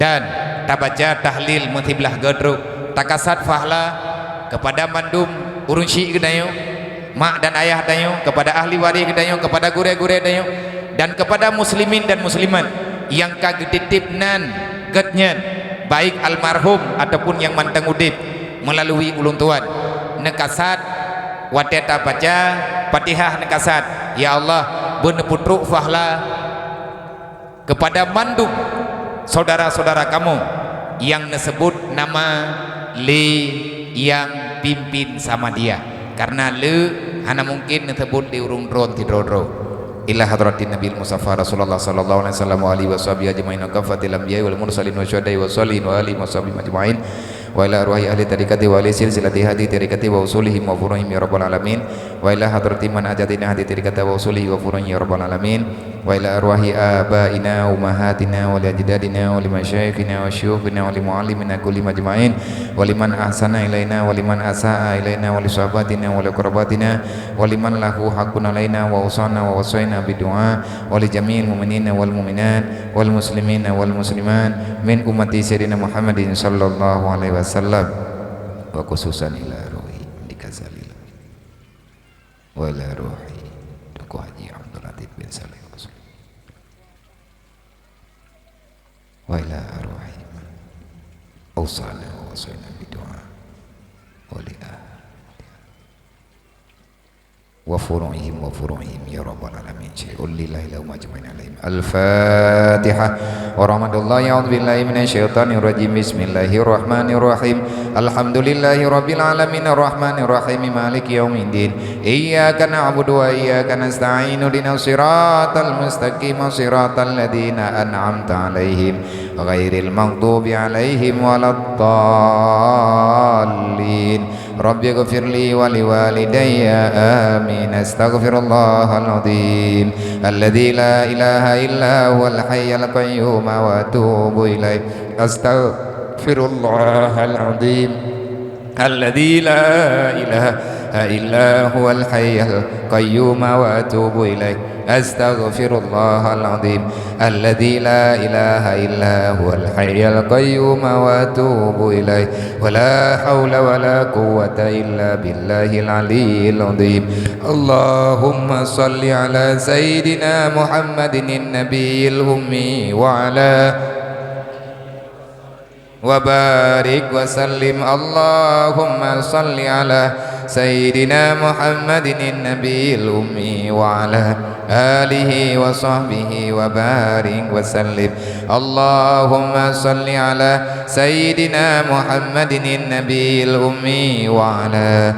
dan tabaca tahlil meusiblaih goe trok. Takasat fahla keupada mandum ureuëng syiek geutanyoe, mak dan ayah tanyoe, keupada ahli waréh geutanyoe, keupada gurée-gurée tanyoe, dan keupada muslimin dan muslimat nyang ka geutitip nan geuhnyan, baik almarhum ataupun nyang mantong udeb, meulalu ulôn tuan. Neukasat watée tabaca Fatihah neukasat, "Ya Allah, beuneupeutrok fahla keupada mandum syedara-syedara kamoe nyang neuseubut nama lé nyang pimpin Samadiyah." Karena lé hana mungkin neuseubut lé ureuëng droe sidroe-droe. Ila hadratin Nabil Mustafa Rasulullah sallallahu alaihi wasallam wa alihi washabihi ajmain wa kaffatil anbiya wal mursalin wa syuhada wa shalihin wa alihi washabihim ajmain. Wa ila arwahi ahli tariqati wa ahli silsilati hadhihi tariqati wa usulihim wa furu'ihim ya rabbal alamin. Wa ila hadrati man ajatina hadhihi tariqata wa usulihi wa furu'ihim ya rabbal alamin. Wa ila arwahi abaina wa ummahatina wa li ajdadina wa li masyaikhina wa syuyukhina wa li muallimina kullihim ajmain. Wa liman ahsana ilaina wa liman asaa ilaina wa li sahabatina wa li qarabatina wa liman lahu haqqun alaina wa usana wa wasaina bid du'a wa li jami'il mu'minina wal mu'minat wal muslimina wal muslimat min ummati sayyidina Muhammadin sallallahu alaihi wasallam, wa khususan ila ruhi di Kazalil wa ila ruhi Teungku Haji Abdul Latif bin Saleh Al-Utsaimin wa ila arwahi man ausana wa wasaina bid du'a wa li ahli wa furu'ihim wa furu'ihim ya rabbal alamin. Syai'un lillahi lahum ajmain alaihim. Al-Fatihah. Wa rahmatullahi, a'udzu billahi minasy syaithanir rajim. Bismillahirrahmanirrahim. Alhamdulillahi rabbil alamin, arrahmanir rahim, maliki yaumiddin. Iyyaka na'budu wa iyyaka nasta'in. Ihdinas siratal mustaqim, siratal ladzina an'amta alaihim, ghairil maghdubi alaihim waladdallin. Rabbighfirli wa liwalidayya. Amin. Astaghfirullahal azim alladzi la ilaha illa huwal hayyul qayyum wa atubu ilaih. Astaghfirullahal azim alladzi la ilaha illa huwal hayyul qayyum wa atubu ilaih. Astaghfirullahal azim alladzi la ilaha illa huwal hayyul qayyum wa atubu ilaih. Wa la haula wa la quwwata illa billahil aliyyil azim. Allahumma shalli ala sayyidina Muhammadin nabiyil ummi wa ala wa barik wa sallim. Allahumma shalli ala sayyidina Muhammadin nabiyil ummi wa ala alihi wa sahbihi wa barik wa sallim. Allahumma shalli ala sayyidina Muhammadin nabiyil ummi wa ala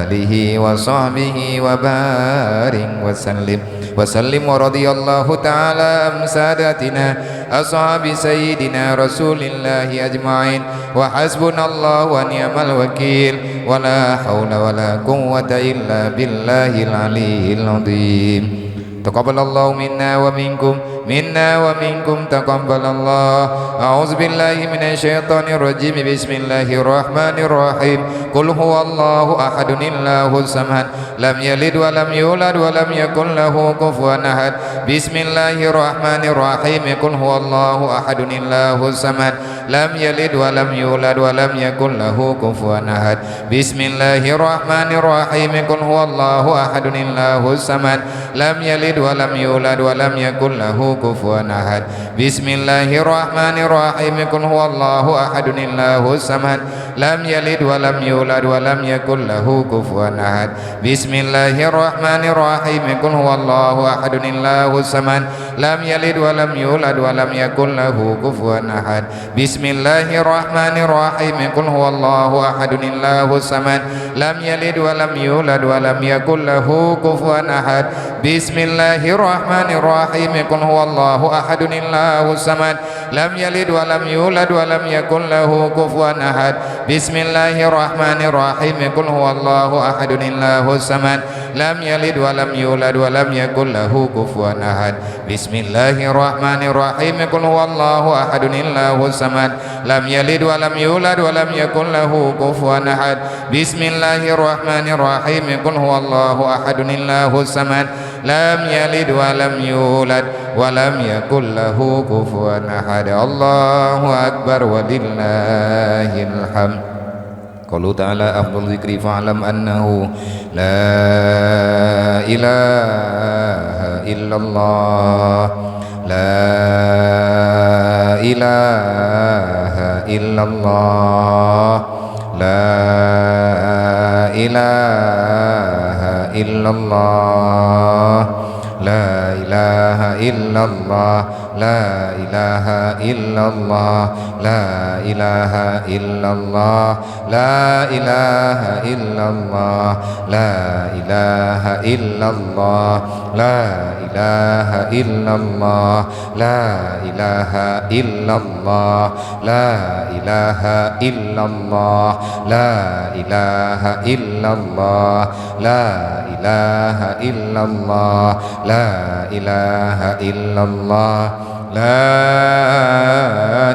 alihi wa sahbihi wa barik wa sallim. Wa sallim wa radiyallahu ta'ala an sadatina ashabi sayyidina Rasulillahi ajma'in. Wa hasbunallahu wa ni'mal wakil. Wa la haula wa la quwwata illa billahil aliyyil azim. Taqabbalallahu minna wa minkum, minna wa minkum taqabbalallah. A'udzubillahi minasyaitonirrajim. Bismillahirrahmanirrahim. Qul huwallahu ahadun, Allahus samad. Lam yalid wa lam yulad wa lam yakul lahu kufuwan ahad. Bismillahirrahmanirrahim. Qul huwallahu ahadun, Allahus samad. Lam yalid wa lam yulad wa lam yakul lahu kufuwan ahad. Bismillahirrahmanirrahim. Qul huwallahu ahadun, Allahus samad. Lam yalid wa lam yulad wa lam yakul lahu kufuwan ahad. Bismillahirrahmanirrahim. Qul huwallahu ahadun, Allahus samad. Lam yalid wa lam yulad wa lam yakul lahu kufuwan ahad. Bismillahirrahmanirrahim. Qul huwallahu ahadun, Allahus samad. Lam yalid wa lam yulad wa lam yakul lahu kufuwan ahad. Bismillahirrahmanirrahim. Qul huwallahu ahadun, Allahus samad. Lam yalid wa lam yulad wa lam yakul lahu kufuwan ahad. Bismillah Bismillahirrahmanirrahim. Qul huwallahu ahadun, Allahus samad. Lam yalid wa lam yulad wa lam yakul lahu kufuwan ahad. Bismillahirrahmanirrahim. Qul huwallahu ahadun, Allahus samad. Lam yalid wa lam yulad wa lam yakul lahu kufuwan ahad. Bismillahirrahmanirrahim. Qul huwallahu ahadun, Allahus samad. Lam yalid wa lam yulad wa lam yakul lahu kufuwan ahad. Bismillahirrahmanirrahim. Qul huwallahu ahadun, Allahus samad. Lam yalid wa lam yulad wa lam yakul lahu kufuwan ahad. Allahu akbar walillahil hamd. Qalu ta'ala afdhalu dzikri fa'lam annahu la ilaha illallah. La ilaha illallah. La ilaha illallah. La ilaha illallah. La ilaha illallah. La ilaha illallah. La ilaha illallah. La ilaha illallah. La ilaha illallah. La ilaha illallah. La ilaha illallah. La ilaha illallah. La ilaha illallah. La ilaha illallah. La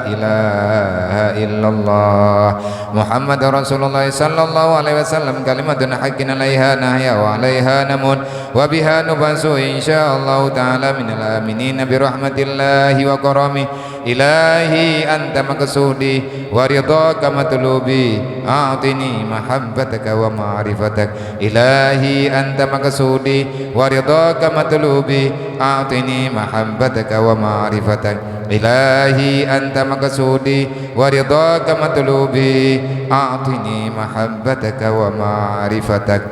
ilaha illallah. Muhammadur Rasulullah sallallahu alaihi wasallam, kalimatun haqqin alaiha nahya wa alaiha namut wa biha nub'atsu insyaallahu ta'ala minal aminin bi rahmatillahi wa karamih. Ilahi anta maqsudi wa ridhaka matlubi, a'tini mahabbataka wa ma'rifatak. Ilahi anta maqsudi wa ridhaka matlubi, a'tini mahabbataka wa ma'rifatak. Ilahi anta maqsudi wa ridhaka matlubi, a'tini mahabbataka wa ma'rifatak.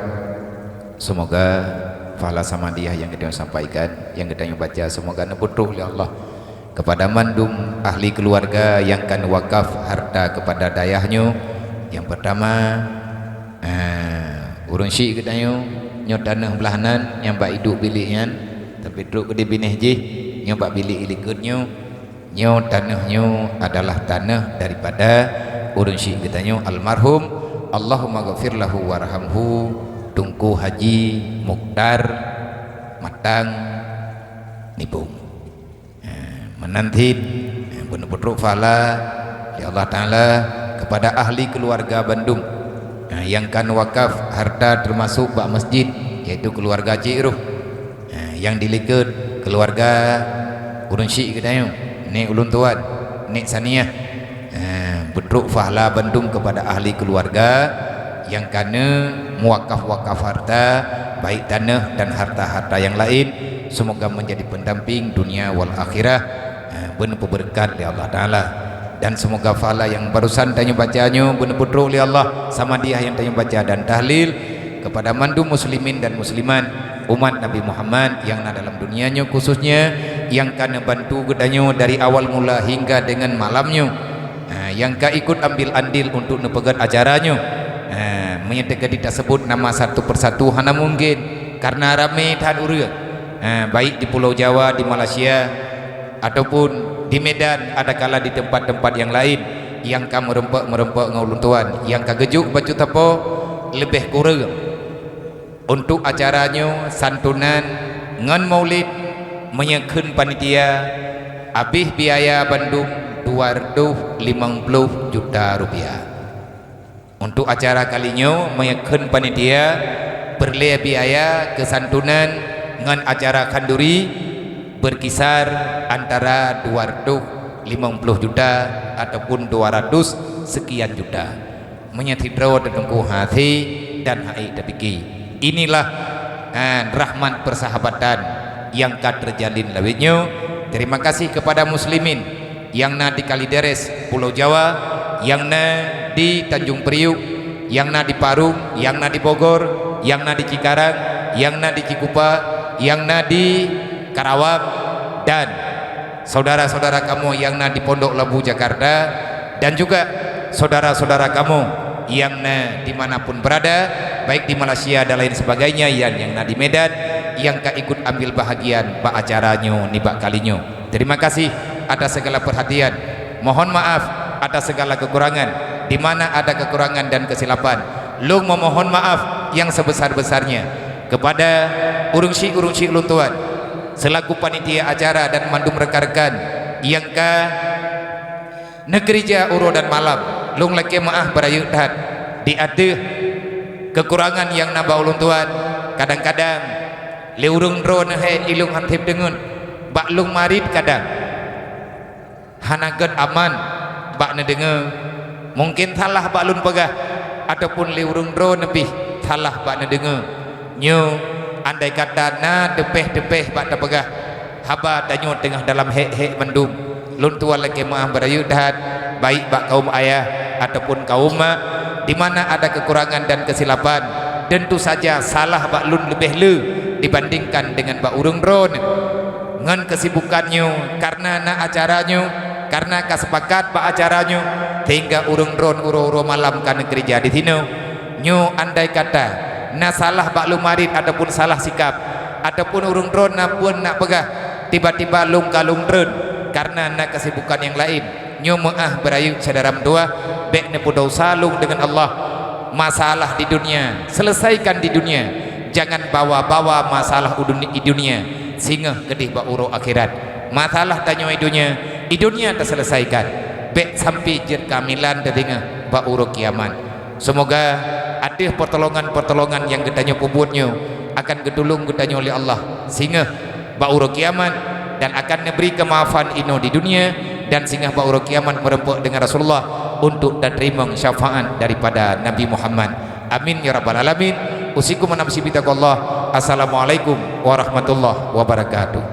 Semoga pahala samadiah yang kita sampaikan, yang kita baca, semoga neuputroh lé Allah kepada mandum ahli keluarga yang kan wakaf harta kepada dayah nyoe. Yang pertama, eh, ureuëng syik geutanyoe, nyoe tanoh blah nan nyang bak iduek bilék nyan, tapi trok keudeh binéh jih, nyoe bak bilék ilikot nyoe. Nyoe tanoh nyoe adalah tanoh daripada ureuëng syik geutanyoe almarhum, Allahumma ghafir lahu warhamhu, Teungku Haji Mukhtar Matang Nibong. Eh, meunan cit, eh, beuneuputroh pahala lé Allah Taala kepada ahli keluarga bandum, eh, nyang kan wakaf harta teumasok bak masjid, yaitu keluarga Cik Ruh. Eh, nyang dilikot keluarga ureuëng syik geutanyoe, Nek Ulôn Tuan, Nek Saniah. Eh, beutrok pahala bandum kepada ahli keluarga nyang ka neuwakaf-wakaf harta, baik tanoh dan harta-harta nyang laén, semoga menjadi pendamping dunia wal akhirah, eh, beuneupeubeurekat lé Allah Taala. Dan semoga pahala nyang barusan tanyoe baca nyoe beuneuputroh lé Allah, samadiah nyang tanyoe baca dan tahlil, kepada mandum muslimin dan muslimat umat Nabi Muhammad nyang na dalam dunia nyoe, khususnya nyang ka neubantu geutanyoe dari awal mula hingga dengan malam nyoe. Ha, nyang ka ikut ambil andil untuk neupeugét acara nyoe. Ha, meunyoe teuka tasebut nama satu persatu hana mungkin, karena ramé that ureuëng. Ha, baik di Pulau Jawa, di Malaysia, ataupun di Medan, adakala di tempat-tempat nyang laén, nyang ka meureumpok-meureumpok ngon ulôn tuan, nyang ka geujok bacut sapo leubeh kureueng. Untuk acara nyoe santunan ngon maulid meunyoe kheun panitia, habéh biaya bandum dua ratus limong puluh juta rupiah. Untuk acara kali nyoe meunyoe kheun panitia, peureulée biaya keu santunan ngon acara khanduri berkisar antara dua ratus limong puluh juta ataupun dua ratus sekian juta. Meunyoe sidroe teungku hase dan hai tapike. Inilah, ha, rahmat persahabatan nyang ka terjalin lawét nyoe. Terima kasih kepada muslimin nyang na di Kalideres, Pulau Jawa, nyang na di Tanjung Priuk, nyang na di Parung, nyang na di Bogor, nyang na di Cikarang, nyang na di Cikupa, nyang na di Karawang, dan saudara-saudara kamoe nyang na di Pondok Labu Jakarta, dan juga saudara-saudara kamoe nyang na di mana pun berada, baik di Malaysia dan lain sebagainya, nyang, nyang na di Medan, nyang ka ikut ambil bahagian bak acara nyoe nibak kali nyoe. Terima kasih atas segala perhatian. Mohon maaf atas segala kekurangan. Di mana ada kekurangan dan kesilapan, lôn memohon maaf yang sebesar-besarnya kepada ureuëng syiek-ureuëng syiek lôn tuan, selaku panitia acara dan mandum rekan-rekan nyang ka neukeurija uroe dan malam. Lôn lakée meuáh beurayeuk that di ateueh kekurangan nyang na bak ulôn tuan. Kadang-kadang lé ureuëng droe neuhai ilôn han tém deungon, bak lôn marit kadang hana gét aman bak neudeungoe. Mungken salah bak lôn peugah, ataupun lé ureuëng droe neubih salah bak neudeungoe. Nyoe, andai kata na teupéh-teupéh bak tapeugah, haba tanyoe teungoh dalam hék-hék mandum. Lôn tuan lakée meuáh beurayeuk that, baik bak kaum ayah ataupun kaum mak, di mana ada kekurangan dan kesilapan, tentu saja salah bak lôn leubeh le dibandingkan dengan bak ureuëng droe nyoe. Ngon kesibukan nyoe, karena na acara nyoe, karena ka sepakat bak acara nyoe, sehingga ureuëng droe uroe-uroe malam ka neukeurija di sinoe. Nyoe andai kata na salah bak lôn marit ataupun salah sikap, ataupun ureuëng droe na pun nak peugah, tiba-tiba lôn ka lôn treun karena na kesibukan nyang laén. Nyoe meuáh beurayeuk syedara meutuwah, bék neupeudosa lôn deungon Allah. Masalah di dunia, selesaikan di dunia. Jangan bawa-bawa masalah u duni-, di dunia singoh keudeh bak uroe akhirat. Masalah tanyoe di dunia, di dunia taselesaikan. Bék sampai jeuet kamilan teudeungoe bak uroe kiamat. Seumoga ateueh pertolongan-pertolongan nyang geutanyoe peubuet nyoe akan geutulông geutanyoe lé Allah singoh bak uroe kiamat, dan akan neubri keumaafan inoe di dunia, dan singoh bak uroe kiamat meureumpok deungon Rasulullah untuk tateurimong syafaat daripada Nabi Muhammad. Amin ya rabbal alamin. Usikum wa nafsi bitaqwallah. Assalamualaikum warahmatullahi wabarakatuh.